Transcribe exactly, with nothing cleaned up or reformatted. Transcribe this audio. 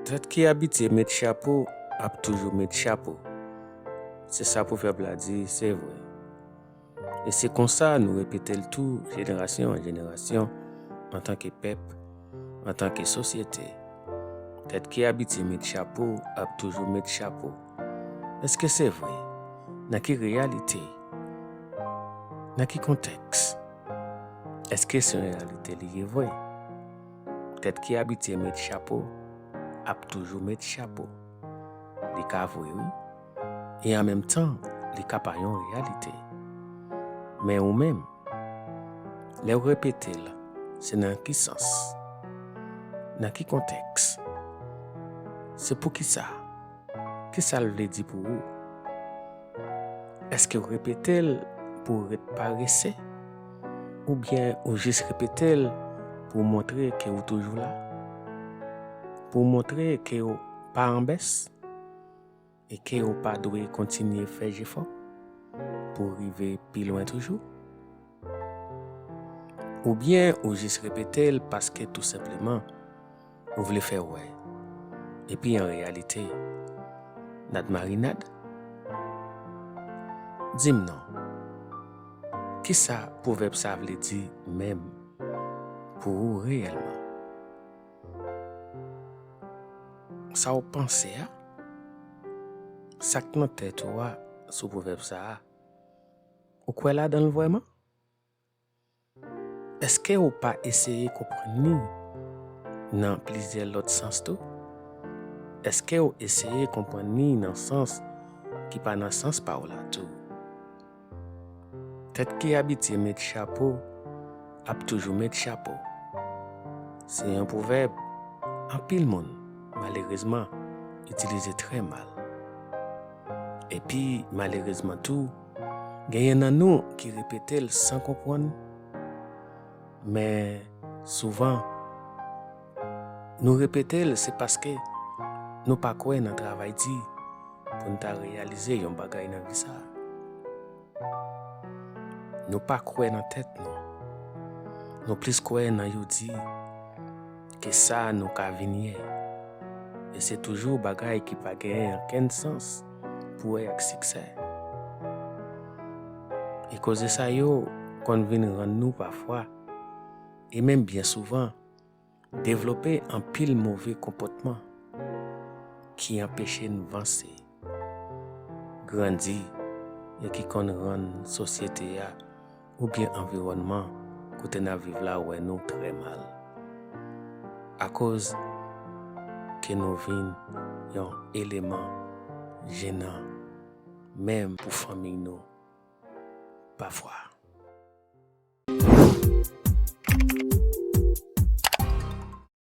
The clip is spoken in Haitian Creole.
Tèt ki abitye met chapo ap toujou met chapo. Se sa pwovèb la di, se vre. E se konsa nou repete l tou, jenerasyon an jenerasyon, antanke pèp, antanke sosyete. Tèt ki abitye met chapo ap toujou met chapo. Èske se vre? Nan ki reyalite? Nan ki kontèks? Èske se yon reyalite li ye vre? Tèt ki abitye met chapo ap toujou met chapo. Li ka vre, wi. E an menm tan, li ka pa yon reyalite. Men ou menm, lè w repete l, se nan ki sans? Nan ki kontèks? Se poukisa? Kisa l vle di pou ou? Èske w repete l pou w ret parese? Oubyen ou jis repete l pou w montre ke w toujou la? Pou w montre ke w pa an bès? E ke w pa dwe kontinye fè jefò pou w rive pi lwen toujou? Oubyen ou jis repete l paske tou senpleman ou vle fè wè. Epi an reyalite, n at marinad? Di m non. Kisa pwovèb sa vle di menm pou ou reyèlman? Sa w panse a? Sa k nan tèt ou a sou pwovèb sa a? Ou kwè ladan l vrèman? Èske w pa eseye konprann li nan plizyè lòt sans tou? Èske w eseye konprann li nan sans ki pa nan sans pa w la tou? Tèt ki abitye met chapo ap toujou met chapo. Se yon pwovèb anpil moun, malerezman, itilize trè mal. Epi, malerezman tou, genyen nan nou ki repete l san konprann, men souvan, nou repete l se paske nou pa kwè nan travay di pou n ta reyalize yon bagay nan vi sa a. Nou pa kwè nan tèt nou. Nou plis kwè nan yo di ke sa nou ka vin ye. E se toujou bagay ki pa genyen okenn sans pou wè ak siksè. E koze sa yo konn vin rann nou pafwa, e menm byen souvan, devlope anpil move konpòtman ki anpeche n vanse, grandi, e ki konn rann sosyete a oubyen anviwònman kote n ap viv la wè nou trè mal. Akoz ke nou vin yon eleman jenan, menm pou fanmi nou, pafwa.